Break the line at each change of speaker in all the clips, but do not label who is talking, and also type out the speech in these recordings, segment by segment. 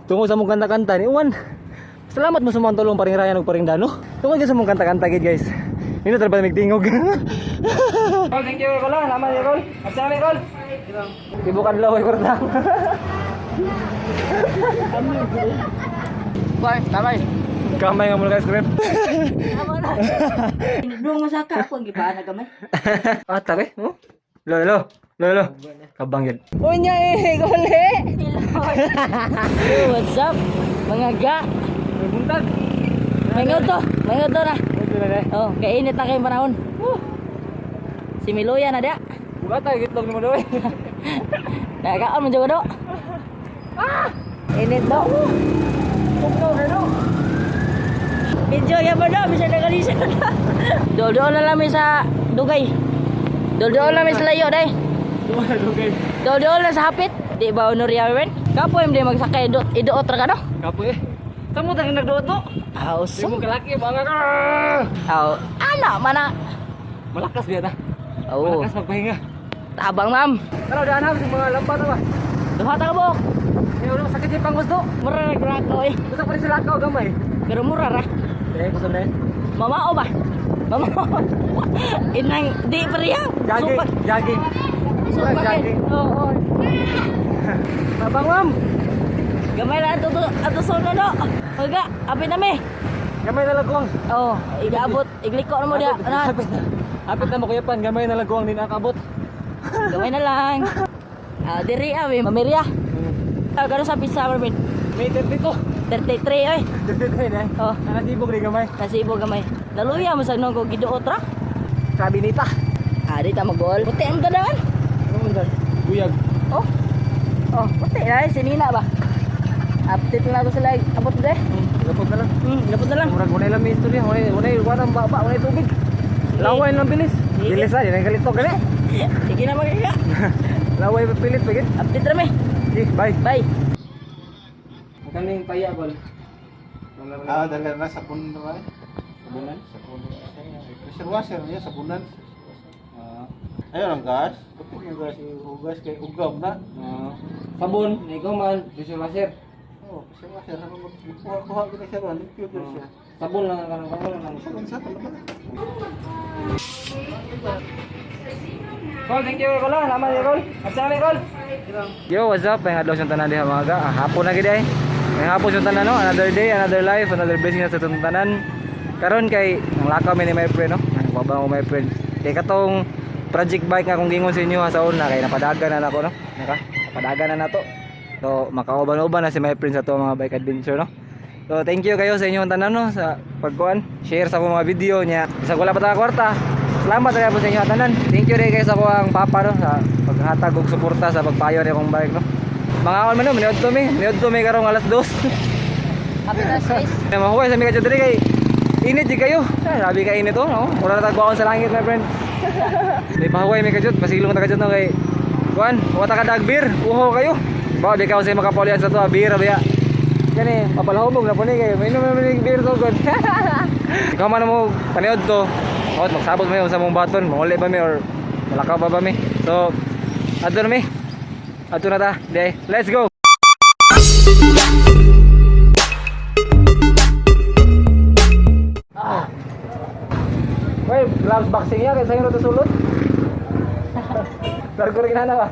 Tungod sa mong kanta-kanta ni Uwan. Salamat mo sa mga tulong paring Ryan ug paring Dano. Tungod sa mong kanta-kanta gid, guys. Nino talaga tingog. Kol, thank you, Kol. Salamat, Kol. Salamat, Kol. Tibukan law ay kwarta.
Boy, kamay.
Kamay nga muna guys, script.
Tama na. Nung masaka ako ang gibaan na gamay.
Ah, tabi. Oh. Lo, lo. Lo, lo. Kabang yun. Unya eh, gole.
Yo, what's up? Mga ga.
May buntag.
May to. May to na.
Ito na eh.
Oh, kainit na kayong panahon. Si Miloya na dia.
Bugata, gitlog ni mo doy.
Nagakaon man jud do. Ah! Init do.
Pugno, kano?
Video ya ba do, bisa nagalisa na. Dol-dol na lang mi sa dugay. Dol-dol na mi sa layo day.
Dugay.
Dol-dol na sa hapit. Di ba honorya men? Kapoy hindi magsakay do iduot ra ka do.
Kapo eh. Saan mo tayong nagduot no?
Aw,
Di mo
sum.
kalaki, mga ka.
Aw, ana mana.
Malakas biya ta.
Oh,
Malakas magpahinga.
tabang ma'am.
Tara, daan ha, sa mga lampa na ba?
Duha ta ka buok.
Eh, wala masakit yung pangos do.
Mura na grako eh.
Gusto pa rin sila ka, gamay.
Pero mura ra.
Eh, gusto na eh.
Mamao ba? Mamao. Inang di pa riya.
Jogging,
Supak.
jogging.
Supak.
Jogging.
Oo.
Tabang ma'am.
Gamay lang ato ato sono do. Maga, apit na mi.
Gamay na laguang.
Oh, igaabot, igliko na mo dia. Ano?
Hapit na. Hapit na mo kuya pan, gamay na laguang din nakabot.
Gamay na lang. Ah, diri ah, may mamirya. Ah, gano sa pizza Marvin?
May 32.
33 oy.
33 na eh.
Oh,
Nakasibog rin gamay.
nasibo gamay. Naluya mo sa nung ko giduot ra.
Sabi nita.
Ah, di ta magol. Puti ang tadangan.
Ano man dyan? Buyag.
Oh. Oh, puti na eh, sinina ba? Update na ako sila. Abot de.
Lapot na lang.
Lapot na lang.
Murag wala lang may istorya. Wala wala wala ang baba, wala tubig. Laway lang bilis.
Sige.
Bilis ah, di na galito gali.
Sige na magkaka.
Laway pilit pagit.
Update rami.
Okay, bye.
Bye.
Ang kaming paya gol.
Ah, dala na sabon na ba?
Sabunan.
Sabon. Pressure washer niya sabunan. Ah, ayun ang gas. Kapit yung gas, hugas kay ugam na.
Ah, sabon, ikaw man, pressure washer.
Oh, pressure washer ano magkuha-kuha gina siya ron, limpyo gyud siya.
Sabon lang ang kanang sabon lang.
Sabon sa talaga.
Kol, thank you Kol. Ah. Salamat Kol. Salamat Kol. Yo, what's up? May adlaw siyang tanan diha mga ga. Ah, hapon na gid ay. May hapon siyang tanan no. Another day, another life, another blessing na sa itong tanan. Karon kay nang lakaw mi ni my friend no. Nang babang ko my friend. Kay katong project bike nga kung gingon sa inyo ha, sa una kay napadagan na nako no. Naka, napadagan na nato. So makauban-uban na si my friend sa to mga bike adventure no. So thank you kayo sa inyong tanan no sa pagkuan, share sa akong mga video niya. Sa wala pa ta kwarta. Salamat kaya po sa inyong tanan. Thank you rin kayo sa kuang papa no sa paghatag og suporta sa pagpayo ni akong bike no. Mga akon man no, niudto mi karong alas 2.
Happy na sis.
Na mahuway sa mi kadyo diri kay init di kayo. Ay, grabe ka init oh, no? Mura na tagwaon sa langit, my friend. May pahuway mi kadyot, pasilong ta kadyot no kay kuan, wa ta kadag beer, uho kayo. Ba di ka sa makapulian sa to, ah, beer ba ya. Kani mapalahubog na po ni kay may inom man beer so good. Ikaw man mo paniod to. Ot magsabot mo sa mong baton, manguli ba mi or malakaw ba ba mi? So adto na mi. Adto na ta. Di, let's go. Wey, gloves boxing niya kay sayo na to sulot. Largo rin na ba?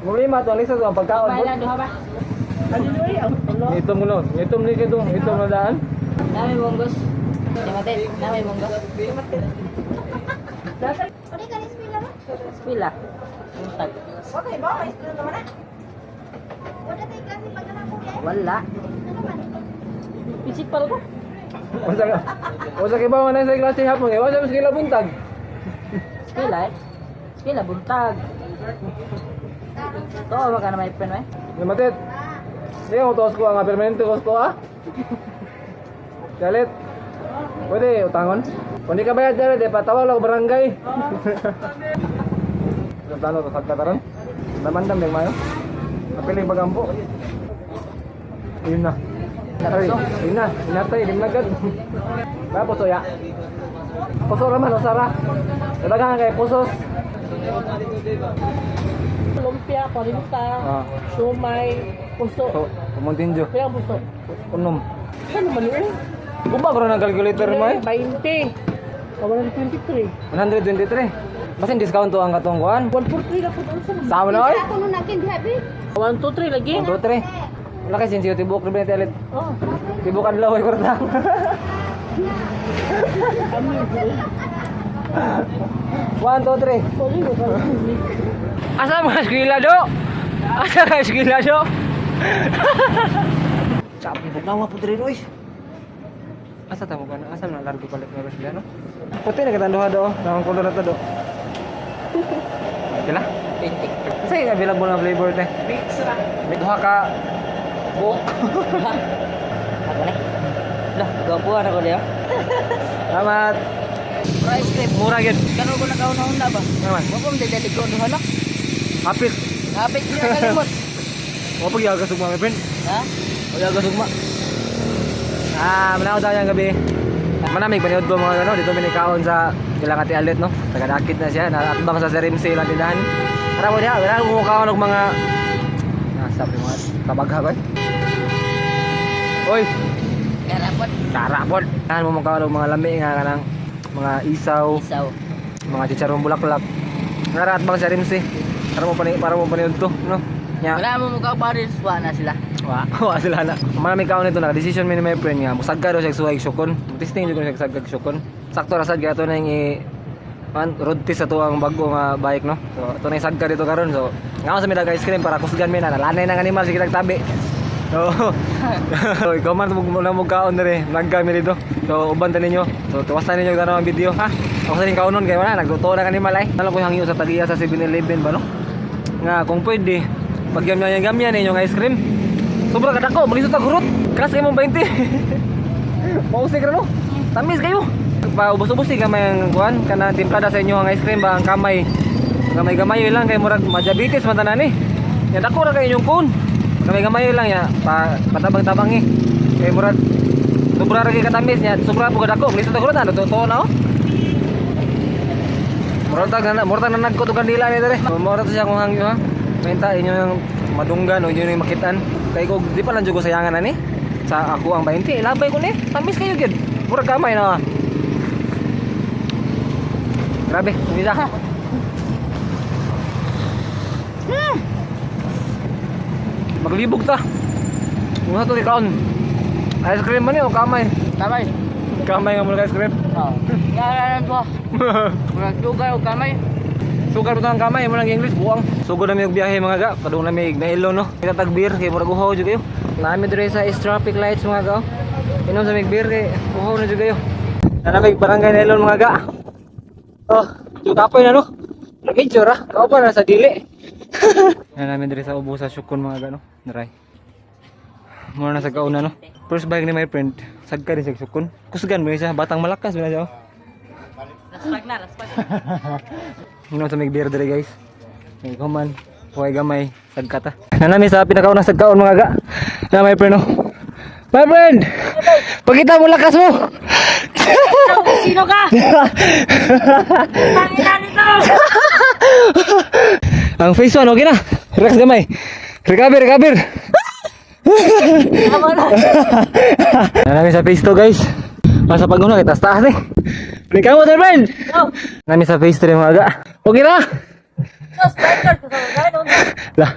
Problema to, ang lisa to ang pagkaon.
Bye lang duha ba?
Ito mo no, ito mo ni kito, ito mo daan.
Dami bonggos. Di mate, dami bonggos.
Pwede ka rin pila ba?
Pila. Buntag.
Okay ba? May student naman na. Wala tayo klase pag anak ko eh.
Wala.
Ano man?
Principal ko.
Unsa ka? Unsa kay ba man sa klase hapon? Eh, wala sa kila buntag.
Pila eh. Pila buntag. To ba ka na may pen eh?
Namatit. Sige, mo tos ko ang permanente ko ko ah. Galit. Pwede utangon. Kung di ka bayad Jared, eh, patawag lang ako barangay. Sa plano to sa kataron. Namandam din mayo. Apiling bagampo. Yun na. Ay, yun na. Inatay, limnagad. Ba, puso ya. Puso raman, usara. Daghan kay pusos.
Lumpia, 40,
Ah.
siomay, puso.
So, Mountain Dew.
Kaya gusto.
Unom.
Ano man yun?
Guba ko ng calculator mo eh.
20. 123.
123. Basin discount to ang katong kuan.
143 na po.
Sama na oy.
Ako nung nagkin diha bi.
1, 2, 3 lagi.
1, 2, 3. Wala kay sinsiyo tibok rin tayo.
Oh.
Tibok adlaw ay kwarta. One, two, three. Asa mga eskwela do? Asa ka eskwela do? Sabi bugnawa po diri oy. Asa ta mo kana? Asa na largo palit nga sila no? Puti na katang duha do. Nang kolor na to do. Pila?
20.
Asa yung available na flavor te?
Mix ra.
May duha ka buok.
Ako na. Lah, gapuan ako niya.
Salamat.
Price cream.
Mura gyud.
Kano ko nakauna-una ba?
Naman.
Wa pa man dali ko duha na.
Hapit.
Hapit niya kalimot.
Wa pag yaga sugma, my friend.
Ha?
Wa yaga sugma. Ah, manaw daw yang gabi. Manamig paniud ko mga ano dito minikaon sa ilang ati alit no. Taga-dakit na siya, naatbang sa Serimse ilang tindahan. Tara mo diha, wala mo kaon og mga nasa mga kabagha ko. Eh. Oy,
Karapot.
karapon. Tahan mo makaon og mga lami nga kanang mga isaw,
Isaw.
mga chicharong bulaklak. Nara atbang sa Rimse. Para mo paniud to, no? Nya.
Wala mo mukha pares, wa na sila.
Wa, wa sila na. Marami kaon nito na decision mi ni my friend nga musagka daw siya suway sukon. Testing jud ko siya sagkag sukon. Sakto ra sad kay ato na yung i man road test sa tuang bago nga bike no. So ato na yung sagka dito karon. So ngaon sa mi dag ice cream para kusgan mi na nalanay ng animal sige tagtabi. So, so ikaw man mo na mo kaon dire, nagka mi dito. So uban ta ninyo. So tuwasan ninyo gano ang video ha. Ako sa ning kaonon kay wala nagluto na animal ay. Nalo ko hangyo sa tagiya sa 7-Eleven ba no? Nga kung pwede pagyamyan-gamyan ninyong ice cream. Sobra kadako, malisod ta gurot. Kas kay mong 20. Mausig ra no. Tamis kayo. Paubos-ubos gamay ang kuan kana timplada sa inyo ang ice cream ba ang kamay. Gamay-gamay lang kay murag ma-diabetes man tanan ni. Ya dako ra kay inyong cone. Gamay-gamay lang ya pa patabang-tabang eh. Kay murag sobra ra kay katamis niya, sobra po kadako, malisod ta gurot na totoo na oh. Murag na murag na nagko to kandila ni dere. Murag to siya kung hangyo ha. Menta inyo yung madunggan o inyo yung makitan. Kay ko di pa lang jud ko sayangan ani. Sa ako ang 20, labay ko ni. Tamis kayo gyud. Murag kamay na. Grabe, hindi. Maglibog ta. Muna to ikaon. Ice cream man ni o kamay?
Kamay.
Kamay nga muna ice cream.
Oo. Nga duha. Murag dugay og kamay.
Sugar mo ang kamay mo lang English buwang. Sugod na mi og biyahe mga ga, padung na mi nailo no. Kita tag beer kay murag uhaw jud kayo. Naami diri sa is traffic lights mga ga. Oh. Inom sa mig beer kay uhaw na jud kayo. Nanamig barangay nailon mga ga. Oh, jud kapoy na no. Medyo ra, kao pa na sa dili. Nanami diri sa ubo sa sukon mga ga no. Naray. Muna na sa kauna no. First bike ni my friend, sagka din sa sukon. Kusgan mo siya, batang malakas mo na siya. Oh.
Laspag na, laspag.
Inom sa mig beer diri guys. May human, huwag gamay, sagkata. Nanami sa pinakaunang sagkaon mga ga. Na my friend oh. My friend! Pakita mo lakas mo!
Sino ka? Tangina nito!
Ang face one, okay na. Relax gamay. Recover, recover.
Tama na.
Nanami sa phase 2 guys. Masa pag-una kita taas eh. Balikan mo, sir friend!
Oh,
Nanami sa phase 3 mga ga. Okay na!
sus, biker ko sa gano'n.
Lah,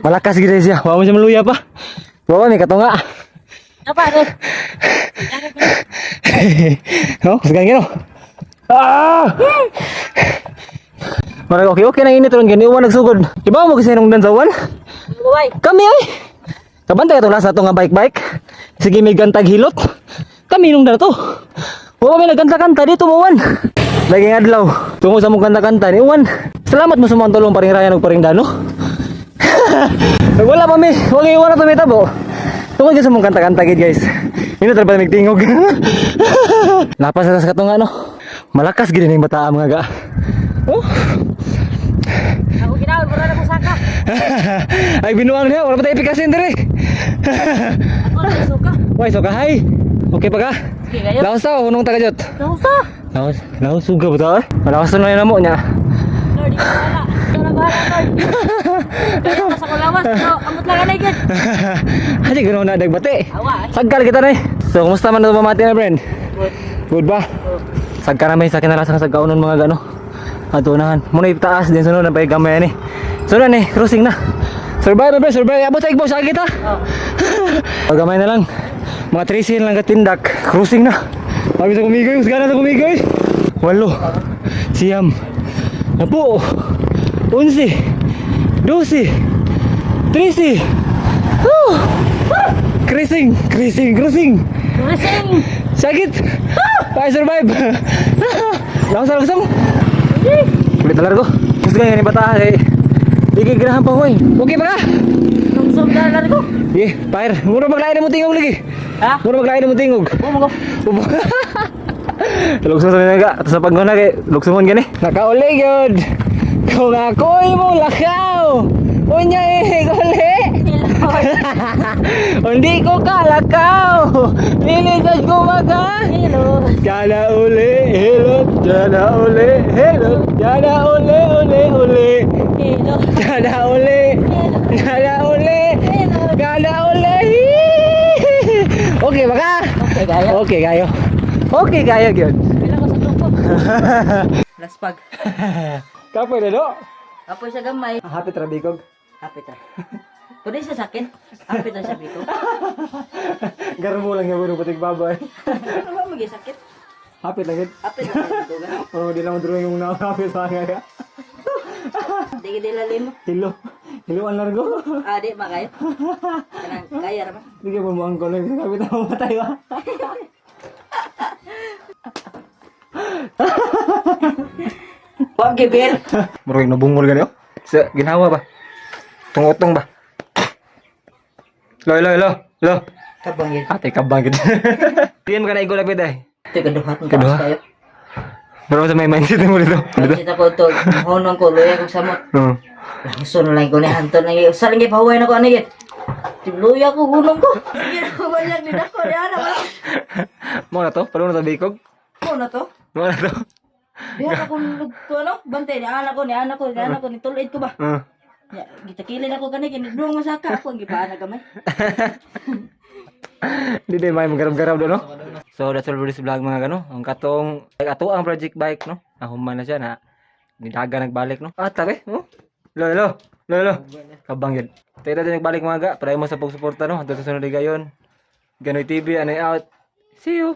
malakas gid siya. Wa mo siya maluya pa. Wa mi katunga.
Apa rin?
No, kusgan gino. Ah! Marag okay okay nang init ron gani uwan nagsugod. Di ba mo kasi nung dansawan?
Buhay.
Kami ay. Kabantay ato lasa ato nga bike bike. Sige may gantag hilot. Kami nung to. Wa mi nagkanta-kanta dito mo wan. Lagi nga adlaw. Tungo sa mong kanta-kanta ni uwan. Salamat mo sa mga tulong paring Ryan ug paring Dano. Wala pa mi. Wag iwan na tumitabo. Tungod gyud sa mong kanta-kanta gid guys. Hindi na talaga tingog. Lapas sa katunga no. Malakas gid ning bata mga ga. Oh.
Ako ginawa, wala na ko saka.
Ay binuang niya, wala pa tayo epikasin dire.
Ako na suka.
Why so ka hi. Okay pa ka?
Okay kayo.
Laos ta hunong taga jot.
Nausa.
Laos, laos suga ba ta? Eh? Malakas na yun mo niya.
Lord, di ko wala. Ikaw na bahala, Lord. Kaya ka sa kulawas, pero amot lang anay gid.
Hadi ganoon na dagbati.
Awa.
Sagkal kita na eh. So, kumusta man na pamati na, friend?
Good.
Good ba? Sagka na may sa kinalasang sa kaunon mga gano. Atunahan. Muna itaas din sunod na pa gamay ni. Sunod ni, crossing na. Survive, bro, survive. Abot sa igbo, sa kita.
Oh.
Gamay na lang. Mga 13 lang katindak. Cruising na. Sabi sa kumigoy, gana sa kumigoy. 8. 9. 10. 11. 12. 13. Woo! Cruising, cruising, cruising.
Racing.
Sakit! I survive! Langsung, langsung! Ulit na largo. Gusto ka ni bata eh. Di kay ganahan pa hoy. Okay ba ka?
Lungsong na lang ko.
Eh, fire. Mura maglain mo tingog lagi.
Ha?
Mura maglain mo tingog.
Bumo ko.
Ubo. Lugsong sa naga. Sa pagngona kay lugsongon gani. Nakauli gyud. Kung ako'y mo lakaw. Unya eh, uli. Hindi ko kalakaw. Lilisad ko maka.
Hello.
Jana uli, hello, jana uli, hello, jana uli, uli, uli,
Hello.
jana uli, jana uli, jana uli. Okay ba ka?
Okay, kaya.
Okay kayo. Okay kayo gyud.
Pila ko sa grupo. Laspag.
Kapoy na do.
Apoy sa gamay.
Happy tra bikog.
Hapit ah. Pwede sa sakin. Hapit na sabi ko.
Garbo lang yung patig babay.
Ano ba maging sakit?
Happy lang yun.
Hapit na sabi ko. Ga.
Pero di lang drawing yung nakakapit sa kaya.
Di ka dilalim mo.
Hilo. Hilo ang largo.
Ah, di ba kayo? Kanang kaya ra ba?
Hindi ka mamuang ko lang. Kapit na mamatay ba?
Wag gibir.
Murag nabungol gani oh. Sa ginawa ba? Tungotong ba? Lo lo lo lo.
Kabang yun.
Ate kabang gid. Diyan ka na igo lapit ay.
Ito kaduha.
Kaduha?
Kaduha. Kayo.
Pero sa may mindset mo dito. Dito.
Kita ko to. Honong ko luya kong samot.
Oo.
Langsung lang ko ni Anton lang. Sa lang gipahuway na ko ani gid. Luya ko hunong ko. Sige na ko balik ni dako ni ana wala.
Mo na to, palung na sa bikog.
Mo na to.
Mo na to.
Diha ako ko ano, bantay ni ana ko ni ana ko ni ana ko ni tulid ko ba.
Oo.
Ya, gitakilin ako kani kinidlong masaka ako ang gipaana gamay.
Di di may magarab-garab do no. So that's all for this vlog mga gano. Ang katong ato ang project bike no. Nahuman na siya na nidaga nagbalik no. Ah tabi oh. Lo lo lo lo. Kabang yun. Tayo tayo nagbalik mga ga. Padayon mo sa pagsuporta no. Hangtod sa sunod gayon. Ganoy TV, anay out. See you.